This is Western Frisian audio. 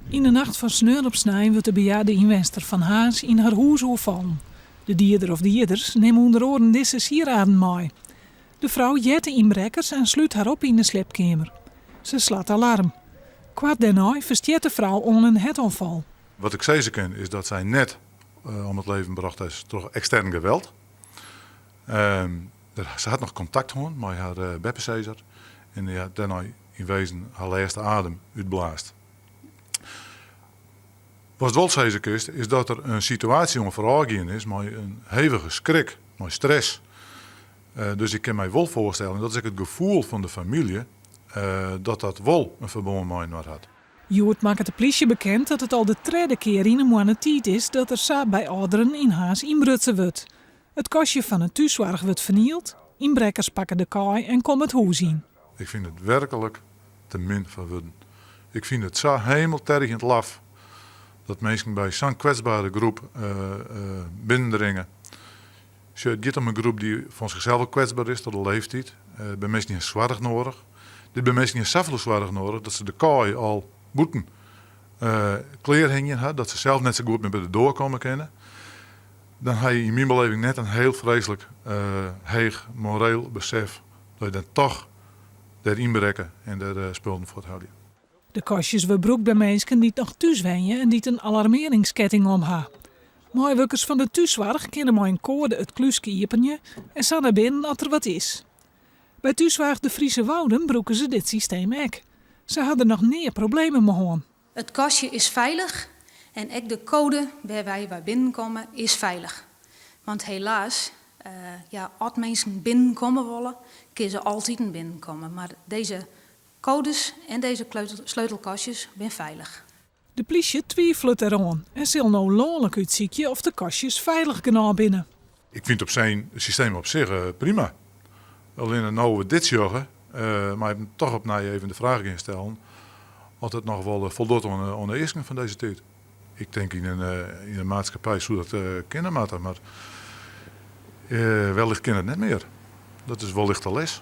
Yn de nacht fan sneon op snein wurdt de bejaarde ynwenster fan Harns yn har hûs oerfallen. De dieder of dieders nimme ûnder oaren dizze sieraden mei. De frou heart de ynbrekkers en slút har op yn de sliepkeamer. Se slacht alarm. Koart dêrnei ferstjert de frou oan in hertoanfal. Wat ik sizze kin is dat sy net om it leven brocht is troch ekstern geweld. Se hat noch kontakt hân mei har beppesizzer en dy hat dêrnei yn wezen har lêste adem útblaasd. Watst wol sizze kinst is dat der in situaasje oan foarôf gien is mei in hevige skrik, mei stress. Dus ik kin my wol foarstelle, en dat is ek it gefoel fan de famylje, dat dat wol in ferbân mei-inoar hat. Hjoed makket de plysje bekend dat it al de tredde kear yn in moanne tiid is dat der sa by âlderen yn Harns ynbrutsen wurdt. It kastje fan 'e thússoarch wurdt fernield, ynbrekkers pakke de kaai en komme it hûs yn. Ik fyn it werklik te min foar wurden. Ik fyn it sa hemeltergjend laf dat minsken by sa'n kwetsbere groep binnendringe. Sjoch, it giet om in groep dy't fan sichsels al kwetsber is troch de leeftiid. It binne minsken dy't soarch noadich. Dit binne minsken dy't safolle soarch noadich dat se de kaai al bûten klear hingjen ha, dat se sels net sa goed mear by de doar komme kinne. Dan ha je yn myn beleving net in hiel freeslik heech moreel besef dat je dan toch dêr ynbrekke en dêr spullen fuorthelje. De kastjes wurde brûkt by minsken dy't noch thús wenje en dy't in alarmearringsketting om ha. Meiwurkers fan de thússoarch kinne mei in koade it klúske iepenje en sa nei binnen as der wat is. By thússoarch De Friese Wouden brûke se dit systeem ek. Se ha der noch nea problemen mei hân. It kastje is feilich en ek de koade wêr wy by binnenkomme is feilich. Want helaas, ja, as minsken binnenkomme wolle, kinne se altiten binnenkomme. Mar dizze koades en dizze sleutelkastjes binne feilich. De plysje twifelet deroan en sil no lanlik útsykje oft de kastjes feilich genôch binne. Ik fyn it op syn systeem op sich prima. Allinne no we dit sjogge, mei ik toch opnij even de fraach gean stellen oft it noch wol foldocht oan de easken fan dizze tiid. Ik tink yn in maatskippij soe dat kinne moatte, mar wellicht kin it net mear. Dat is wellicht de les.